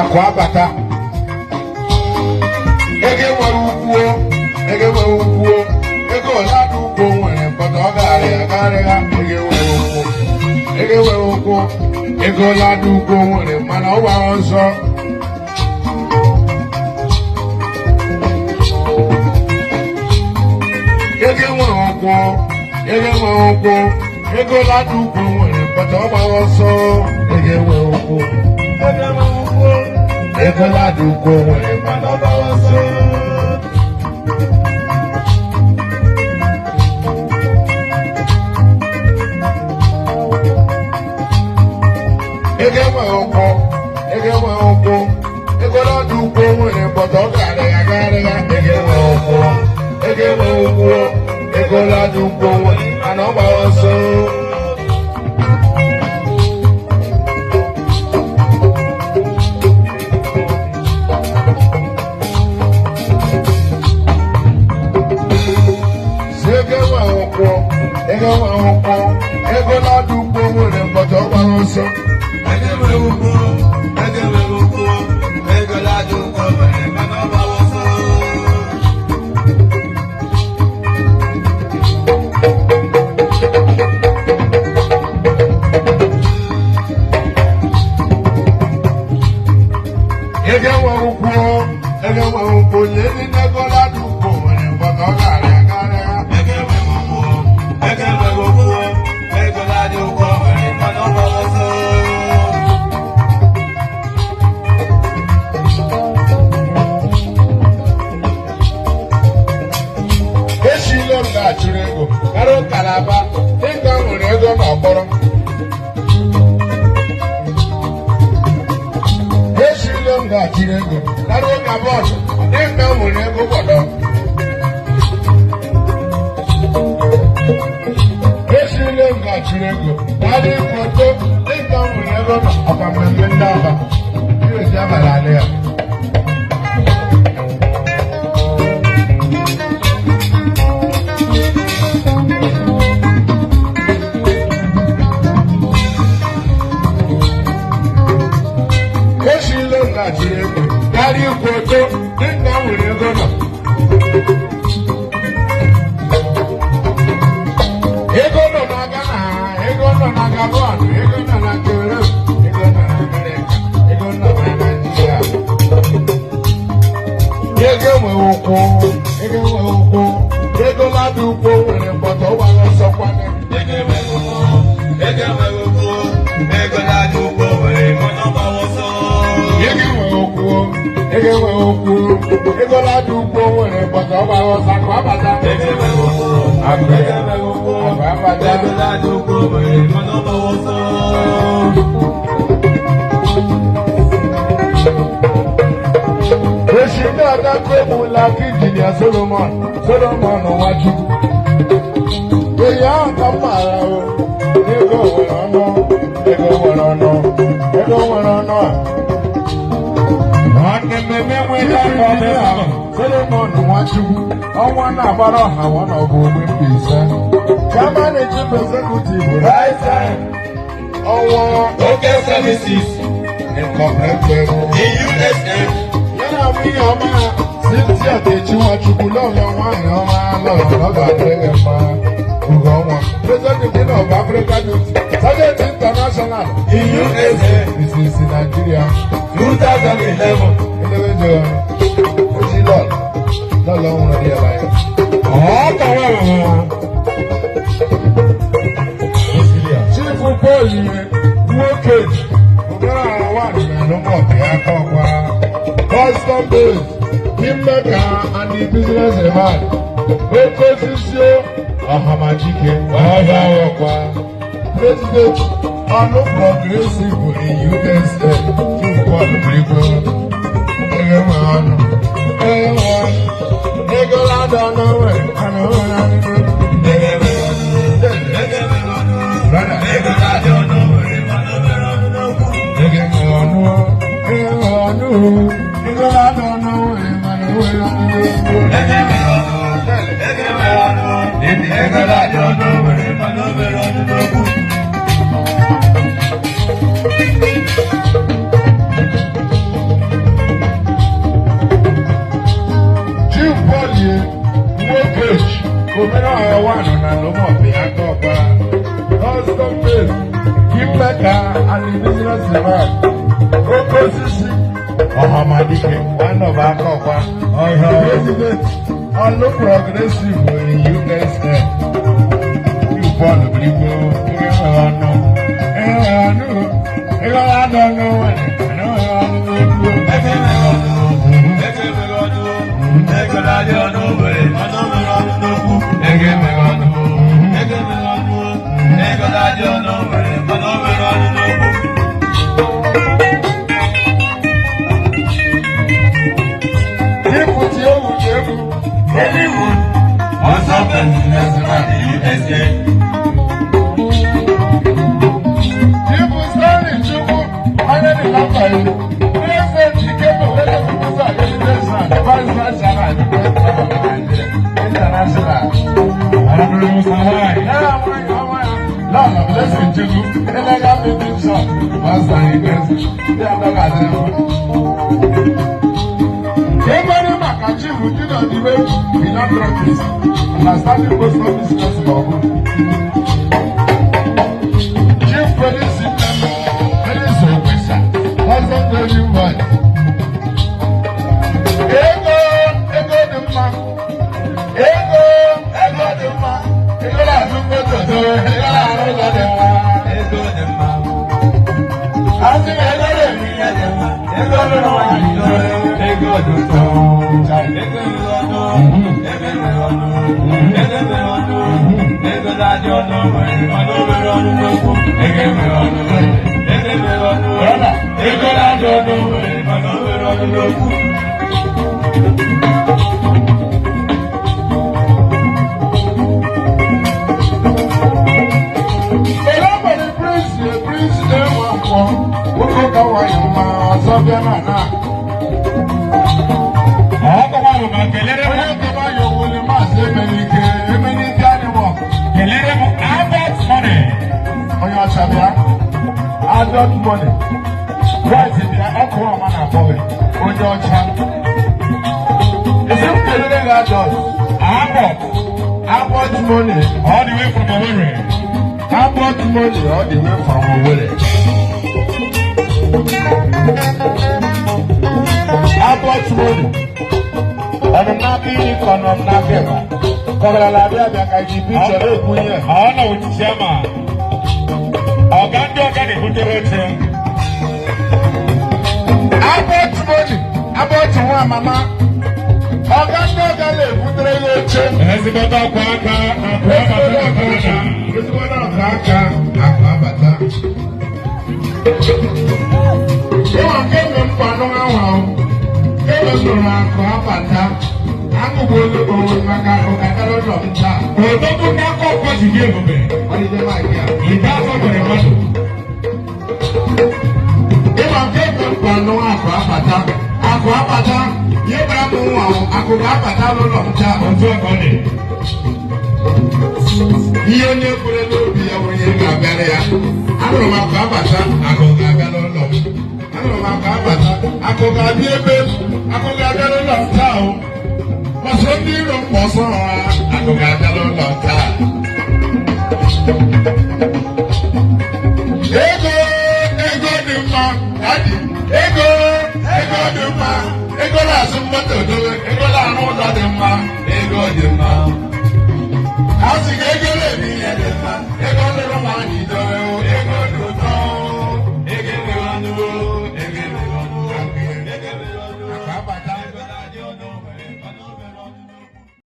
Akụ abata. Ego nwere ukwu, ego nwere ukwu, ego ole adị ukwu nwere mpọta ọ garị agarị ha. Ego nwere ukwu, ego nwere ukwu, ego ole adị ukwu nwere mana ọ gbara ọsọ. Ego nwere ụkwụ, ego nwere ụkwụ, ego ole adị ukwu nwere mpọta ọ gbara ọsọ. Ego nwere ụkwụ, ego nwere ụkwụ, ego ole adị ukwu nwere mana ọ gbara ọsọ. Ego enweghị ụkwụ, ego enweghị ụkwụ, ego n'ọdụ ụkwụ nwere mkpọtụ ọ garịga garịga. Ego enweghị ụkwụ, ego enweghị ụkwụ, ego n'ọdụ ụkwụ nwere mana ọ gbara ọsọ. Si ego enweghị ụkwụ, ego enweghị ụkwụ, ego n'ọdụ ụkwụ nwere mkpọtụ ọ gbara ọsọ. Ego enweghị ụkwụ, ego enweghị ụkwụ, ego na-adị ụkwụ nwere mana ọ gbara ọsọ. Ego enweghị ụkwụ, ego enweghị ụkwụ, lee ndị ego n'ọdụ ụkwụ nwere mkpọtụ ọ garịga garịga. Ego enweghị ụkwụ, ego enweghị ụkwụ, ego na-adị ụkwụ nwere mana ọ gbara ọsọ. Esile m ga-achụrụ ego karịa kalaba dịka m nwere ego n'ọkpọrọ. Esile m ga-achụrụ ego karịa ka bọọsụ dịka m nwere ego gbọdọ. Esile m ga-achụrụ ego karịa foto dịka m nwere ego ọkwa mmemme ndị Aba. Ihe eji abalị alị ya. Esile m ga-achụrụ ego karịa foto dịka m nwere ego nọ. Ego nọ na Ghana, ego nọ na Gabon, ego nọ na Cameroon, ego nọ na Amerịka, ego nọ na Naịjirịa. Ego enweghị ụkwụ, ego enweghị ụkwụ, ego ladị ụkwụ nwere mkpọtụ ọ gbara ọsọ kwane. Ego enweghị ụkwụ, ego enweghị ụkwụ, ego na-adị ụkwụ nwere mana ọ gbara ọsọ. Ego enweghị ụkwụ, ego enweghị ụkwụ, ego ladị ụkwụ nwere mkpọtụ ọ gbara ọsọ akụ abata. Ego enweghị ụkwụ, Akụ ego enweghị ụkwụ, akụ abata. ego na-adị ụkwụ nwere mana ọ gbara ọsọ. Èsì náà dákú egbula kí Injinia Solomon Solomon Nwachukwu. Èyí ahụ ka m maara o, ego nwere ọnụ, ego nwere ọnụ, ego nwere ọnụ a. Nwanne mmemme nwere aka ọbịa Solomon Nwachukwu, ọnwa na-agbara ọha nwa na ọbụ ogbe Mbaise. Chairman and Chief Executive Right Time, ọnwa Oke Services Incorporated. in USA. Ya na nwunye ọma Cynthia Nkechi Nwachukwu, lọlọ nwaanyị ọma, lọlọ ọ ga-adịrị gị mma. Ugo ọnwa, President Queen of Africa Youth Sergeant International In USA. Mrs. Nigeria 2011. Elewe jọ oji lọlọ lọlọ nwụrụ di ya banya. Ọ ka nwa Chief Paul nwoke obere awa na n'ụmụọbịa aka ọkwa custom base Kingmaker and the business man oke osisi ọhamajike ọhịa ọkwa president ọnụ progressive in USA. Chief Paul Birigwe, ego nwe ọnụ, ego nwe ọnụ, ego ladọ n'onwe anụ nwere ọnụ. Ego enweghị ọnụ, ego enweghị ọnụ, Brother, ego na-adị ọnụ nwere mana o mere ọnụ n'okwu. Ego nwere ọnụ, ego nwere ọnụ, ego ladọ n'onwe mana o nwere ọnụ n'okwu. Ego enweghị ọnụ, ego enweghị ọnụ, ego na-adị ọnụ nwere mana o mere ọnụ n'okwu. nwere business man. Oke osisi Ọhamadike, one of Akọkwa. Ọhịa. President Olu Progressive in USA. Paul Brigbo, ege nwere ọnụ. Ege nwere ọnụ. Ege nwere ọnụ ọnụ nwere. Ege nwere ọnụ n'egwu. Ege nwere ọnụ, ege nwere ọnụ, ego na-adị ọnụ nwere, mana o nwere ọnụ n'okwu. Ege nwere ọnụ, ege nwere ọnụ, ego na-adị ọnụ nwere, mana o nwere ọnụ n'okwu. Ịpụta egwu ji egwu. Hollywood, also businessman USA. Chief Stanley Chukwu, onye dị na mba ilu. President Ikemba Wele People's Association, Vice Chairman, International. Honorable Sawai. Lọ́nà Blessing Chukwu, Elega Meeting Shop, Master Igwezi, ndị adọga adịrị. Ego ní maka Chief Junior Dibe, philanthropist, na Stanley Post Office Council ọbụ. Chief Felix Nnemme, Felix Okwisa, Thousand Golden Boy. Ego, ego dị mma. Ego, ego dị mma. Ego na-azụ moto, ego na-arụ ụlọ dị mma. Ego dị mma. Asị m ego na-eme Ihe dị mma. Ego lụrụ nwaanyị lụrụ. Ego dị ụtọ. Ego nwere ọnụ. Ego nwere ọnụ. Ego nwere ọnụ. Ego na-adị ọnụ nwere, mana o nwere ọnụ n'okwu. Ego nwere ọnụ. Ego nwere ọnụ. Ego na-adị ọnụ nwere, mana o nwere ọnụ n'okwu. Ele nwere prince prince na-enwe nkwọ nwoke ka nwanyị mma ọzọ bịa na na Ọkọkwa bụ ma kelere m onye nke nwanyị owele maazị Emenike Emenike anịmọ kelere m Albert Money. Onye ọcha bịa, adult money white bịa ọkụ ọma na akpọ gị onye ọcha esi m kelere gị adult. Albert. Albert Money. All the way from Owerri. Albert Money all the way from Owerri. Albert Money ọnụ n'aka iri ka ọnụ n'aka ịba kọgarala abịa abịa ka ji picture ekwu ihe. Ọ nọ with chairman. Ọga ndị ọga na-ebutere oche. Albert Money, Albert nwa mama, ọga ndị ọga na-ebutere ya oche. Ezigbote ọkwa aka akụ abata na Canada. Ezigbo ọka aka akụ abata. Ịwa kemgbe m kwanụ ahụ ahụ kemgbe m nụrụ akụ abata aṅụgbuolu onwe m maka akụ katara ụlọ m taa. Odogwu n'aka ọkwa ji dị ebube. Ọdịde maịkị a. Ite afọ nwere mmadụ. Ịma kemgbe m kwanụ akụ abata akụ abata ihe gbara m nwa ahụ akụ ga-abata n'ụlọ m taa. Otu a ka ọ dị. Ihe onye kwere n'obi ya bụ ihe ga-abịara ya. Anụrụ m akụ abata, akụ ga-abịa n'ụlọ m. Anụrụ m akụ abata, akụ ga-abịa ebe m, akụ ga-abịa n'ụlọ m taa o. Ọsọ ndị iro m ma ọsọ ha, akụ ga-abịa n'ụlọ m taa. Ego, ego dị mma, daddy. Ego, ego dị mma. Ego na-azụ moto dobe, ego na-arụ ụlọ dị mma. Ego dị mma. A sị ka ego na-eme ihe dị mma, ego lụrụ nwaanyị dobe, ego dị ụtọ. Ego nwere ọnụ.